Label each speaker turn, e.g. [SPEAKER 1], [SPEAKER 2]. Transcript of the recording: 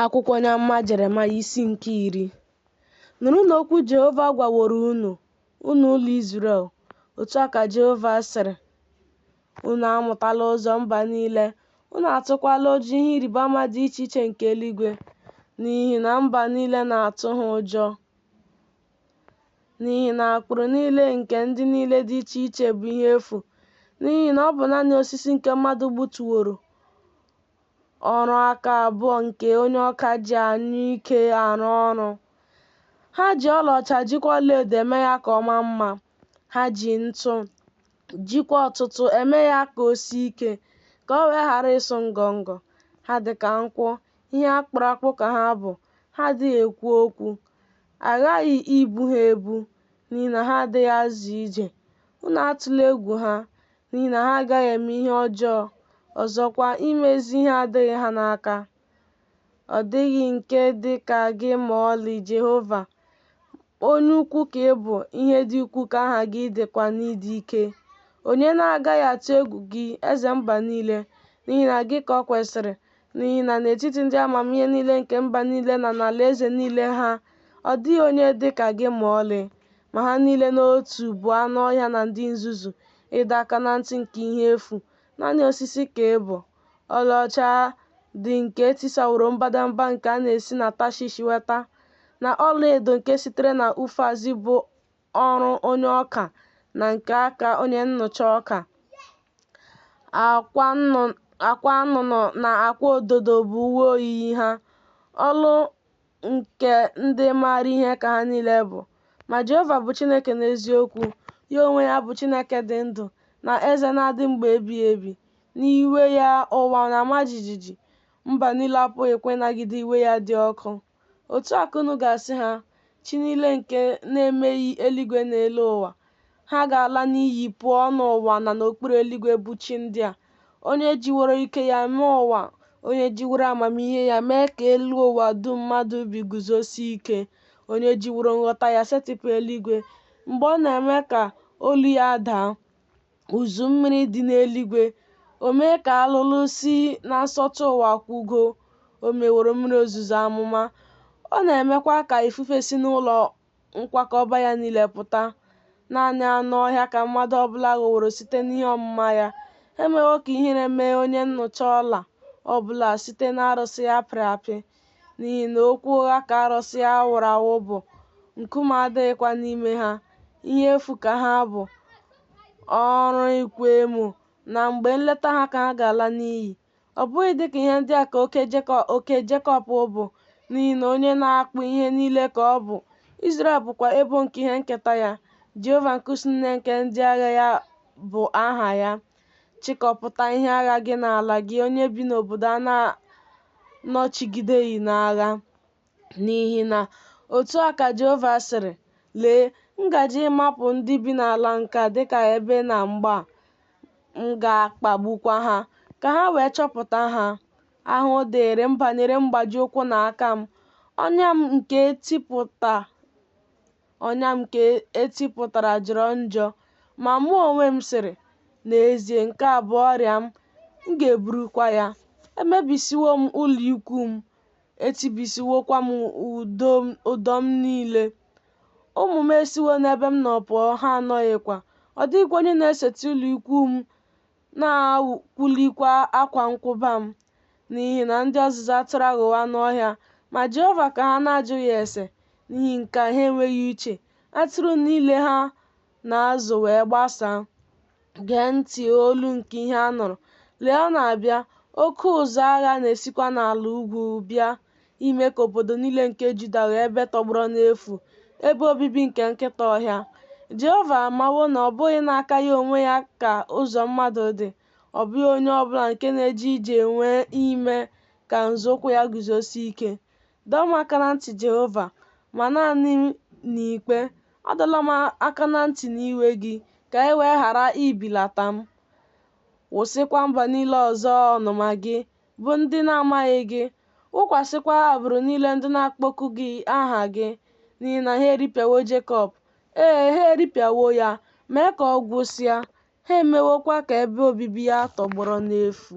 [SPEAKER 1] Akwụkwọ onye amụma Jeremaya isi nke 10. Nụrụnụ okwu Jehova gwaworo unu, unu ụlọ Izrel. Otu a ka Jehova sịrị, Unu amụtala ụzọ mba niile, unu atụkwala ụjọ ihe ịrịba ama dị iche iche nke eluigwe, n'ihi na mba niile na-atụ ha ụjọ. N'ihi na ụkpụrụ niile nke ndị niile dị iche iche bụ ihe efu, n'ihi na ọ bụ naanị osisi nke mmadụ gbutuworo, ọrụ aka abụọ nke onye ọka ji anyụike arụ ọrụ. Ha ji ọlaọcha jikwa ọlaedo eme ya ka ọ maa mma. Ha ji ntụ, jikwa ọtụtụ eme ya ka o sie ike, ka o wee ghara ịsụ ngọngọ. Ha dị ka nkwụ, ihe a kpụrụ akpụ ka ha bụ, ha adịghị ekwu okwu. A ghaghị ibu ha ebu, n'ihi na ha adịghị azọ ije. Unu atụla egwu ha, n'ihi na ha agaghị eme ihe ọjọọ, ọzọkwa, ime ezi ihe adịghị ha n'aka. Ọ dịghị nke dị ka gị ma ọlị, Jehova. Onye ukwu ka ị bụ, ihe dị ukwuu ka aha gị dịkwa n'ịdị ike. Onye na-agaghị atụ egwu gị, eze mba niile? N'ihi na gị ka o kwesịrị, n'ihi na n'etiti ndị amamihe niile nke mba niile na n'alaeze niile ha, ọ dịghị onye dị ka gị ma ọlị. Ma ha niile n'otu bụ anụ ọhịa na ndị nzuzu, ịdọ aka na ntị nke ihe efu, naanị osisi ka ị bụ. Ọlaọcha dị nke e tisaworo mbadamba nke a na-esi na Tashish weta, na ọlaedo nke sitere na Ufaz bụ ọrụ onye ọka na nke aka onye nnụcha ọka. Akwa anụnụ na akwa ododo bụ uwe oyiyi ha. Ọlụ nke ndị maara ihe ka ha niile bụ. Ma Jehova bụ Chineke n'eziokwu, ya onwe ya bụ Chineke dị ndụ, na Eze na-adị mgbe ebighị ebi. N'iwe ya ụwa na-ama jijiji, mba niile apụghịkwa ịnagide iwe ya dị ọkụ. Otu a ka unu ga-asị ha, Chi niile nke na-emeghị eluigwe na elu ụwa, ha ga-ala n'iyi pụọ n'ụwa na n'okpuru eluigwe bụ chi ndị a. Onye jiworo ike ya mee ụwa, onye jiworo amamihe ya mee ka elu ụwa dum mmadụ bi guzosie ike, onye jiworo nghọta ya setịpụ eluigwe, mgbe ọ na-eme ka olu ya daa, uzu mmiri dị n'eluigwe, o mee ka alụlụ si na nsọtụ ụwa kwụgoo, o meworo mmiri ozuzo amụma, ọ na-emekwa ka ifufe si n'ụlọ nkwakọba ya niile pụta. Naanị anụ ọhịa ka mmadụ ọ bụla ghọworo site n'ihe ọmụma ya. E mewo ka ihere mee onye nnụcha ọla ọ bụla site n'arụsị ya a pịrị apị, n'ihi na okwu ụgha ka arụsị ya a wụrụ awụ bụ, nkume adịghịkwa n'ime ha. Ihe efu ka ha bụ, ọrụ ịkwa emo, na mgbe nleta ha ka ha ga-ala n'iyi. Ọ bụghị dị ka ihe ndị a ka oke Jekọb bụ, n'ihi na onye na-akpụ ihe niile ka ọ bụ, Izrel bụkwa ebo nke ihe nketa ya. Jehova nke usuu niile nke ndị agha ya bụ aha ya. Chịkọpụta ihe agha gị n'ala, gị onye bi n'obodo a na-anọchigideghị n'agha. N'ihi na otu a ka Jehova sịrị, Lee, m gaje ịmapụ ndị bi n'ala nke a dị ka ebe na mgba, m ga-akpagbukwa ha, ka ha wee chọpụta ha. Ahụhụ dịịrị m banyere mgbaji ụkwụ na aka m, ọnya m nke e tipụtara jọrọ njọ. Ma mụ onwe m sịrị, N'ezie, nke a bụ ọrịa m, m ga-eburukwa ya. Emebisiwo m ụlọikwuu m, etibisiwokwa m ụdọ m niile. Ụmụ m esiwo n'ebe m nọ pụọ, ha anọghịkwa. Ọ dịghịkwa onye na-esetị ụlọikwuu m na-akwụlikwa akwa nkwụba m. N'ihi na ndị ọzụzụ atụrụ aghọwo anụ ọhịa, ma Jehova ka ha na-ajụghị ase. N'ihi nke a ha enweghị uche, atụrụ niile ha na-azụ wee gbasaa. Gee ntị olu nke ihe a nụrụ! Lee, ọ na-abịa, oke ụzụ agha na-esikwa n'ala ugwu bịa, ime ka obodo niile nke Juda ghọọ ebe tọgbọrọ n'efu, ebe obibi nke nkịta ọhịa. Jehova amawo na ọ bụghị n'aka ya onwe ya ka ụzọ mmadụ dị, ọ bụghị onye ọ bụla nke na-eje ije nwe ime ka nzọụkwụ ya guzosie ike. Dọọ m aka na ntị, Jehova, ma naanị n'ikpe, adọla m aka na ntị n'iwe gị, ka e wee ghara ibilata m. Wụsịkwa mba niile ọzọ ọnụma gị, bụ ndị na-amaghị gị, wụkwasịkwa agbụrụ niile ndị na-akpọkughị aha gị, n'ihi na ha eripịawo Jekọb, ee, ha eripịawo ya, mee ka ọ gwụsịa, ha emewokwa ka ebe obibi ya tọgbọrọ n'efu.